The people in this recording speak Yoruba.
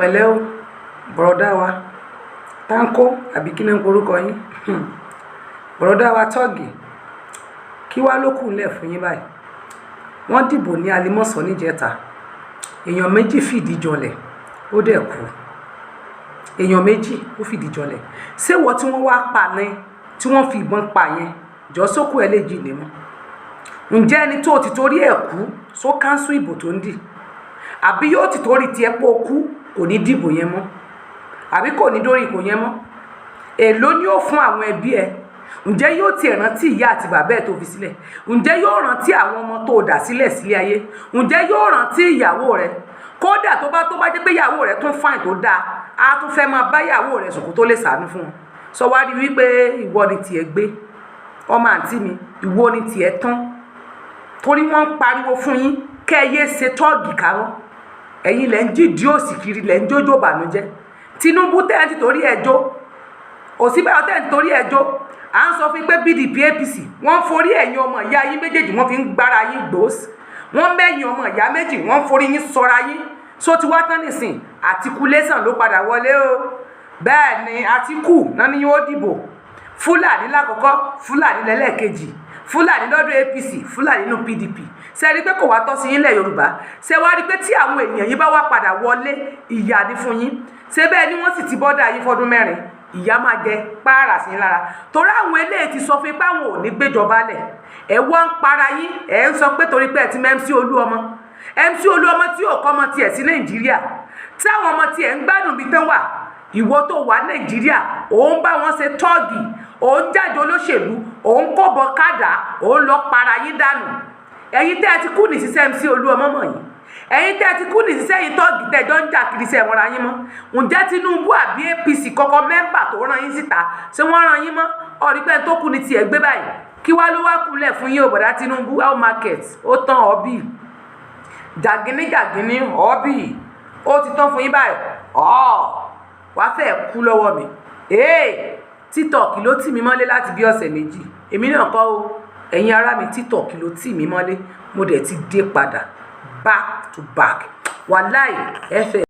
Pẹ̀lẹ́ o, bọ̀rọ̀dá wa Tanko, àbí kí ni ń porúkọ yín? Bọ̀rọ̀dá wa tọ́ọ̀gì, kí wá ló kù ńlẹ̀ fún yín báyìí? Wọ́n dìbò ní Alimọ́sán níjẹta, èèyàn 2 fìdí jọlẹ̀, ó dẹ̀ kú. Èèyàn 2 ó fìdí jọlẹ̀. Ṣé wọ́n tí wọ́n wá pa ní tí wọ́n fi ìbọn pa yẹn jọ sókù ẹ̀ lè jíǹde mọ́? Ǹjẹ́ ẹni tó ti torí ẹ̀ kú só cancel ìbò tó ń dì, àbí yóò ti torí tiẹ̀ pé ó kú, kò ní dìbò yẹn mọ́, àbí kò ní dórí ipò yẹn mọ́? Èló ni ó fún àwọn ẹbí ẹ? Ǹjẹ́ yóò tiẹ̀ rántí ìyá àti bàbá ẹ̀ tó fi sílẹ̀? Ǹjẹ́ yóò rántí àwọn ọmọ tó dà sílẹ̀ sílé ayé? Ǹjẹ́ yóò rántí ìyàwó rẹ? Kódà tó bá jẹ́ pé ìyàwó rẹ tún fine tó dáa, á tún fẹ́ máa bá ìyàwó rẹ sùn kó tó lè sàánú fún wọn. Sọ wá rí wípé ìwọ ni tiẹ̀ gbé, ọmọ àǹtí mi, ìwọ ni tiẹ̀ tán, torí wọ́n ń pariwo fún yín kẹ́ ẹ yé ṣe tọ́ọ̀gì kárọ́. Ẹ̀yin lẹ́ ń jídìí òsì kiri, lẹ́ ń jójó bànújẹ́. Tinubu tẹ́ ẹ ti torí ẹ̀ jó, Ọ̀ṣínbàjò tẹ́ ẹ ti torí ẹ̀ jó, à ń sọ fún yín pé PDP, APC, wọ́n ń forí ẹ̀yin ọmọ ìyá yín méjèèjì, wọ́n fi ń gbára yín gbòós. Wọ́n mẹ́yìn ọmọ ìyá méjì, wọ́n ń forí yín sọra yín. So ti wá tán nìsín, Àtìkú lẹ́sàn ló padà wọlé o. Bẹ́ẹ̀ ni, Àtìkù náà ni yóò dìbò. Fúlàní lákọ̀ọ́kọ́, Fúlàní lẹ́lẹ́kejì, Fúlàní lọ́dọ̀ APC, Fúlàní nínú PDP. Ṣe rí pé kò wá tọ́ sí yín lẹ̀ Yorùbá? Ṣe wá rí pé tí àwọn èèyàn yìí bá wá padà wọlé, ìyà ni fún yín? Ṣé bẹ́ẹ̀ ni wọ́n sì ti bọ́dà yín fọdún 4, ìyà máa jẹ pààrà sí yín lára, torí àwọn eléyìí ti sọ fún yín pé àwọn ò ní gbéjọba lẹ̀. Ẹ wọ́n ń para yín, ẹ̀ ń sọ pé torí pé ẹ ti mọ MC Olúọmọ, MC Olúọmọ tí ò kọ́ ọmọ tiẹ̀ sí Nàìjíríà, tí àwọn ọmọ tiẹ̀ ń gbádùn bí tán wà. Ìwọ tó wà Nàìjíríà, òun bá wọn ṣe tọ́ọ̀gì, òun jáde olóṣèlú, òun kó bọ kádà, òun lọ para yín dànù. Ẹ̀yin tẹ́ ẹ ti kú ní sísẹ́ MC Olúọmọ mọ̀ yín. Ẹ̀yin tẹ́ ẹ ti kú ní sísẹ́ yìí, tọ́ọ̀gì tẹ́jọ́ ń jà kiri, sẹ́ ẹ̀wọ̀n ra yín mọ́? Ǹjẹ́ Tinubu àbí APC kọ́kọ́ member tó rán yín síta, ṣé wọ́n rán yín mọ́? Ọ̀rí pé tó kú ní tiẹ̀ gbé báyìí, kí wá ló wá kúnlẹ̀ fún yín o, bọ̀dá Tinubu? How market? Ó tán ọ̀bì jàgínní jàgínní ọ̀bì, ó ti tán fún yín báyìí. Ọ̀ wàá fẹ́ kú lọ́wọ́ mi. Ee, TikTok ló tì mí mọ́lé láti bí ọ̀sẹ̀ 2. Èmi náà kọ́ o, ẹ̀yin ará mi, TikTok ló tì mí mọ́lé. Mo dẹ̀ ti dé padà, back to back. Wàláì, ẹ fẹ́.